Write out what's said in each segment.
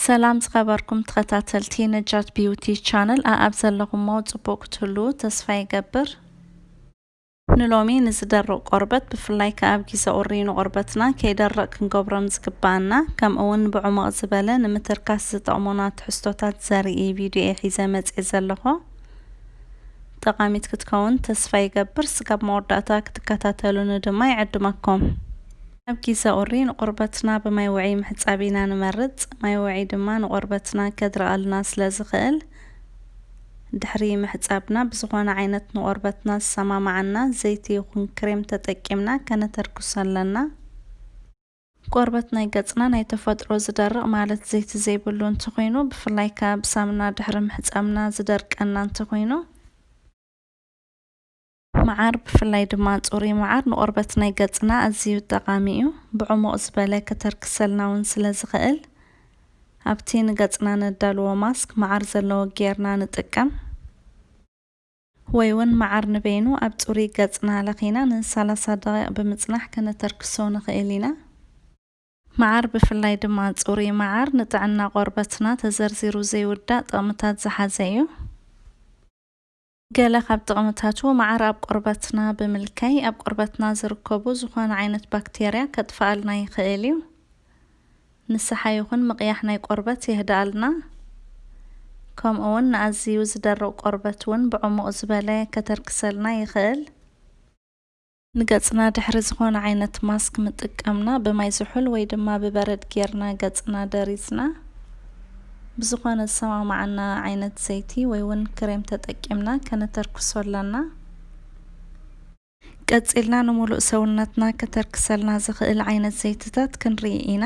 ሰላም ዝኸበርኩም ተኸታተልቲ ነጃት ቢዩቲ ቻነል፣ ኣኣብ ዘለኹሞ ጽቡቕ ክትህሉ ተስፋ ይገብር። ንሎሚ ንዝደርቕ ቆርበት፣ ብፍላይ ከኣ ኣብ ግዜ ቁሪ ንቆርበትና ከይደርቕ ክንገብሮም ዝግብኣና፣ ከምኡ እውን ብዕሙቕ ዝበለ ንምትርካስ ዝጠቕሙና ትሕዝቶታት ዘርኢ ቪድዮ እየ ሒዘ መጽየ ዘለኹ። ጠቓሚት ክትከውን ተስፋ ይገብር። ስጋብ መወዳእታ ክትከታተሉኒ ድማ ይዕድመኩም። ኣብ ግዜ ቁሪ ንቆርበትና ብማይ ውዑይ ምሕጻብ ኢና ንመርጽ። ማይ ውዑይ ድማ ንቆርበትና ከድርቐልና ስለ ዝኽእል፣ ድሕሪ ምሕጻብና ብዝኾነ ዓይነት ንቆርበትና ዝሰማማዓና ዘይቲ ይኹን ክሬም ተጠቂምና ከነተርክሶ ኣለና። ቆርበት ናይ ገጽና ናይ ተፈጥሮ ዝደርቕ፣ ማለት ዘይቲ ዘይብሉ እንተኾይኑ፣ ብፍላይ ከኣ ብሳሙና ድሕሪ ምሕጻብና ዝደርቀና እንተኾይኑ፣ መዓር፣ ብፍላይ ድማ ጽሩይ መዓር ንቆርበት ናይ ገጽና ኣዝዩ ጠቓሚ እዩ። ብዕሙቕ ዝበለ ከተርክሰልና እውን ስለ ዝኽእል፣ ኣብቲ ንገጽና ነዳልዎ ማስክ መዓር ዘለዎ ጌርና ንጥቀም። ወይ እውን መዓር ንበይኑ ኣብ ጽሩይ ገጽና ለኺና ንሰላሳ ደቂቕ ብምጽናሕ ከነተርክሶ ንኽእል ኢና። መዓር፣ ብፍላይ ድማ ጽሩይ መዓር፣ ንጥዕና ቆርበትና ተዘርዚሩ ዘይውዳእ ጥቕምታት ዝሓዘ እዩ። ገለ ካብ ጥቕምታቱ፣ መዓር ኣብ ቆርበትና ብምልካይ ኣብ ቆርበትና ዝርከቡ ዝኾነ ዓይነት ባክቴርያ ከጥፍኣልና ይኽእል እዩ። ንስሓ ይኹን ምቕያሕ ናይ ቆርበት የህድኣልና። ከምኡ እውን ንኣዝዩ ዝደርቕ ቆርበት እውን ብዕሙቕ ዝበለ ከተርክሰልና ይኽእል። ንገጽና ድሕሪ ዝኾነ ዓይነት ማስክ ምጥቃምና፣ ብማይ ዝሑል ወይ ድማ ብበረድ ጌርና ገጽና ደሪዝና፣ ብዝኾነ ዝሰማማዓና ዓይነት ዘይቲ ወይ እውን ክሬም ተጠቂምና ከነተርክሶ ኣለና። ቀጺልና ንሙሉእ ሰውነትና ከተርክሰልና ዝኽእል ዓይነት ዘይትታት ክንርኢ ኢና።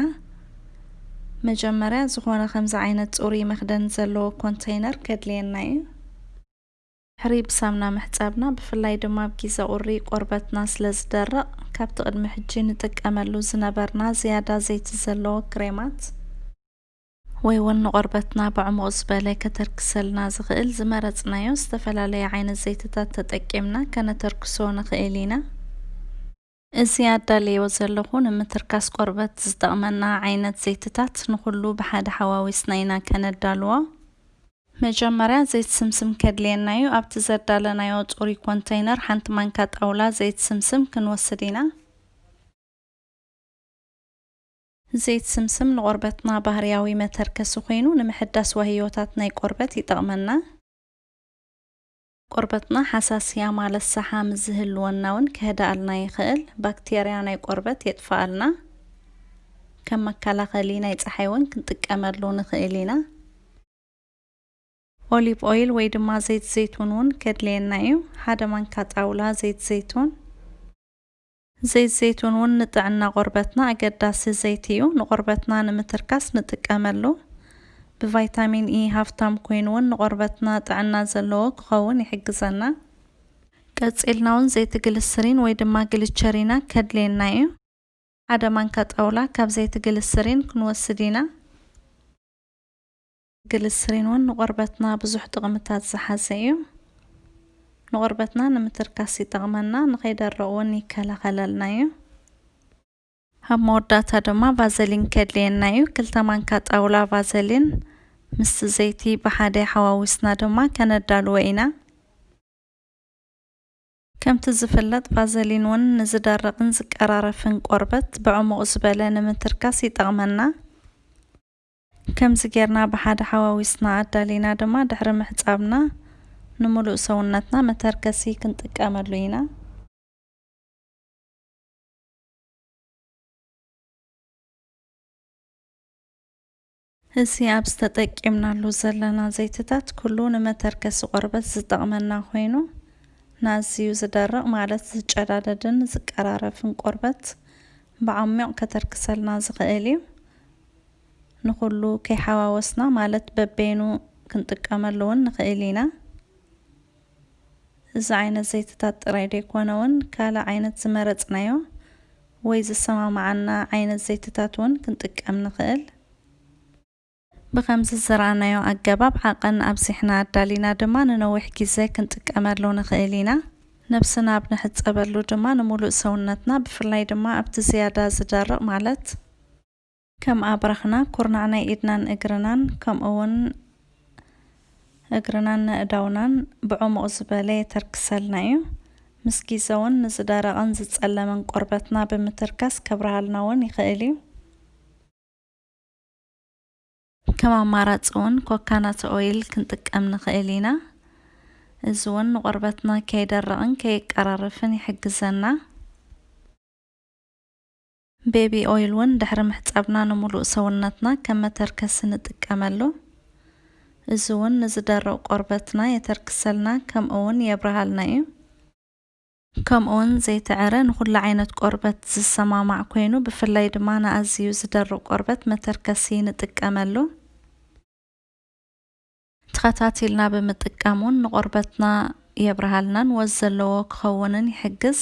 መጀመርያ ዝኾነ ከምዚ ዓይነት ጽሩይ መኽደን ዘለዎ ኮንተይነር ከድልየና እዩ። ድሕሪ ብሳምና ምሕጻብና፣ ብፍላይ ድማ ኣብ ግዜ ቁሪ ቆርበትና ስለ ዝደርቕ፣ ካብቲ ቅድሚ ሕጂ ንጥቀመሉ ዝነበርና ዝያዳ ዘይቲ ዘለዎ ክሬማት፣ ወይ እውን ንቆርበትና ብዕሙቕ ዝበለ ከተርክሰልና ዝኽእል ዝመረጽናዮ ዝተፈላለየ ዓይነት ዘይትታት ተጠቂምና ከነተርክሶ ንኽእል ኢና። እዚ ኣዳልዮ ዘለኹ ንምትርካስ ቆርበት ዝጠቕመና ዓይነት ዘይትታት ንኹሉ ብሓደ ሓዋዊስና ኢና ከነዳልዎ። መጀመርያ ዘይት ስምስም ከድልየና እዩ። ኣብቲ ዘዳለናዮ ጽሩይ ኮንተይነር ሓንቲ ማንካ ጣውላ ዘይት ስምስም ክንወስድ ኢና። ዘይት ስምስም ንቆርበትና ባህርያዊ መተርከሲ ኮይኑ፣ ንምሕዳስ ዋህዮታት ናይ ቆርበት ይጠቕመና። ቆርበትና ሓሳስያ ማለት ሰሓ ምስ ዝህልወና እውን ከህድኣልና ይኽእል። ባክቴርያ ናይ ቆርበት የጥፍኣልና። ከም መከላኸሊ ናይ ጸሓይ እውን ክንጥቀመሉ ንኽእል ኢና። ኦሊቭ ኦይል ወይ ድማ ዘይት ዘይቱን እውን ከድልየና እዩ። ሓደ ማንካ ጣውላ ዘይት ዘይቱን። ዘይት ዘይቱን እውን ንጥዕና ቆርበትና ኣገዳሲ ዘይቲ እዩ። ንቆርበትና ንምትርካስ ንጥቀመሉ። ብቫይታሚን ኢ ሃፍታም ኮይኑ እውን ንቆርበትና ጥዕና ዘለዎ ክኸውን ይሕግዘና። ቀጺልና እውን ዘይቲ ግልስሪን ወይ ድማ ግልቸሪና ከድልየና እዩ። ሓደ ማንካ ጣውላ ካብ ዘይቲ ግልስሪን ክንወስድ ኢና። ግልስሪን እውን ንቆርበትና ብዙሕ ጥቕምታት ዝሓዘ እዩ። ንቆርበትና ንምትርካስ ይጠቕመና፣ ንኸይደርቕ እውን ይከላኸለልና እዩ። ኣብ መወዳእታ ድማ ቫዘሊን ከድልየና እዩ። ክልተ ማንካ ጣውላ ቫዘሊን ምስቲ ዘይቲ ብሓደ ሓዋዊስና ድማ ከነዳልዎ ኢና። ከምቲ ዝፍለጥ፣ ቫዘሊን እውን ንዝደርቕን ዝቀራረፍን ቆርበት ብዕሙቕ ዝበለ ንምትርካስ ይጠቕመና። ከምዚ ጌርና ብሓደ ሓዋዊስና ኣዳሊና ድማ ድሕሪ ምሕጻብና ንሙሉእ ሰውነትና መተርከሲ ክንጥቀመሉ ኢና። እዚ ኣብ ዝተጠቂምናሉ ዘለና ዘይትታት ኩሉ ንመተርከሲ ቆርበት ዝጠቕመና ኮይኑ፣ ንኣዝዩ ዝደርቕ ማለት ዝጨዳደድን ዝቀራረፍን ቆርበት ብዓሚቕ ከተርክሰልና ዝኽእል እዩ። ንኹሉ ከይሓዋወስና ማለት በበይኑ ክንጥቀመሉ እውን ንኽእል ኢና። እዚ ዓይነት ዘይትታት ጥራይ ደይኮነ እውን ካልእ ዓይነት ዝመረጽናዮ ወይ ዝሰማማዓና ዓይነት ዘይትታት እውን ክንጥቀም ንኽእል። ብኸምዚ ዝረኣናዮ ኣገባብ ዓቐን ኣብዚሕና ኣዳሊና ድማ ንነዊሕ ግዜ ክንጥቀመሉ ንኽእል ኢና። ነብስና ኣብ ንሕጸበሉ ድማ ንሙሉእ ሰውነትና ብፍላይ ድማ ኣብቲ ዝያዳ ዝደርቕ ማለት ከም ኣብራኽና ኩርናዕ ናይ ኢድናን እግርናን ከምኡ እውን እግርናን ነእዳውናን ብዕሙቕ ዝበለ የተርክሰልና እዩ። ምስ ግዜ እውን ንዝደረቐን ዝጸለመን ቆርበትና ብምትርካስ ከብርሃልና እውን ይኽእል እዩ። ከም ኣማራጺ እውን ኮካናት ኦይል ክንጥቀም ንኽእል ኢና። እዚ እውን ንቆርበትና ከይደርቕን ከይቀራረፍን ይሕግዘና። ቤቢ ኦይል እውን ድሕሪ ምሕጻብና ንሙሉእ ሰውነትና ከም መተርከሲ ንጥቀመሉ። እዚ እውን ንዝደርቕ ቆርበትና የተርክሰልና ከምኡ እውን የብርሃልና እዩ። ከምኡ እውን ዘይተዐረ ንኹሉ ዓይነት ቆርበት ዝሰማማዕ ኮይኑ ብፍላይ ድማ ንኣዝዩ ዝደርቕ ቆርበት መተርከሲ ንጥቀመሉ። ተኸታቲልና ብምጥቃም እውን ንቆርበትና የብርሃልናን ወዝ ዘለዎ ክኸውንን ይሕግዝ።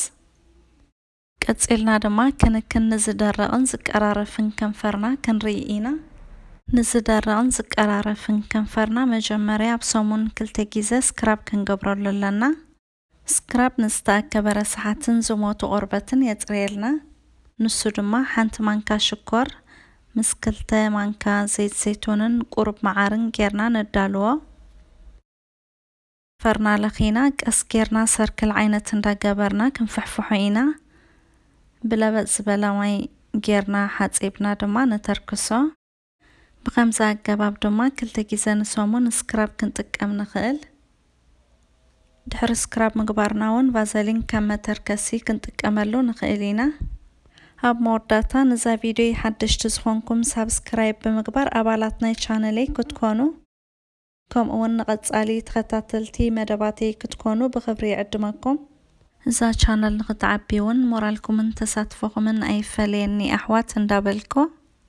ቀጺልና ድማ ክንክን ንዝደረቕን ዝቀራረፍን ከንፈርና ክንርኢ ኢና። ንዝደረቕን ዝቀራረፍን ከንፈርና መጀመርያ ኣብ ሰሙን ክልተ ግዜ ስክራብ ክንገብረሉ ኣለና። ስክራብ ንዝተኣከበ ረሳሓትን ዝሞቱ ቆርበትን የጽርየልና። ንሱ ድማ ሓንቲ ማንካ ሽኮር ምስ ክልተ ማንካ ዘይት ዘይቱንን ቁሩብ መዓርን ጌርና ነዳልዎ። ፈርና ለኺና ቀስ ጌርና ሰርክል ዓይነት እንዳገበርና ክንፍሕፍሖ ኢና። ብለበጥ ዝበለ ማይ ጌርና ሓጺብና ድማ ነተርክሶ። ብኸምዚ ኣገባብ ድማ ክልተ ግዜ ንሰሙን ስክራብ ክንጥቀም ንኽእል። ድሕሪ ስክራብ ምግባርና እውን ቫዘሊን ከም መተርከሲ ክንጥቀመሉ ንኽእል ኢና። ኣብ መወዳእታ ነዛ ቪድዮ ሓደሽቲ ዝኾንኩም ሳብስክራይብ ብምግባር ኣባላት ናይ ቻነለይ ክትኮኑ ከምኡ እውን ንቐጻሊ ተኸታተልቲ መደባተይ ክትኮኑ ብኽብሪ ይዕድመኩም። እዛ ቻነል ንኽትዓቢ እውን ሞራልኩምን ተሳትፎኹምን ኣይፈለየኒ ኣሕዋት እንዳበልኩ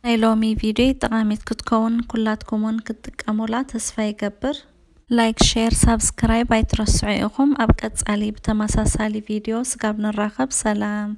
ናይ ሎሚ ቪድዮ ጠቓሚት ክትከውን ኩላትኩም እውን ክትጥቀሙላ ተስፋ ይገብር። ላይክ፣ ሼር፣ ሳብስክራይብ ኣይትረስዑ ኢኹም። ኣብ ቀጻሊ ብተመሳሳሊ ቪድዮ ስጋብ ንራኸብ ሰላም።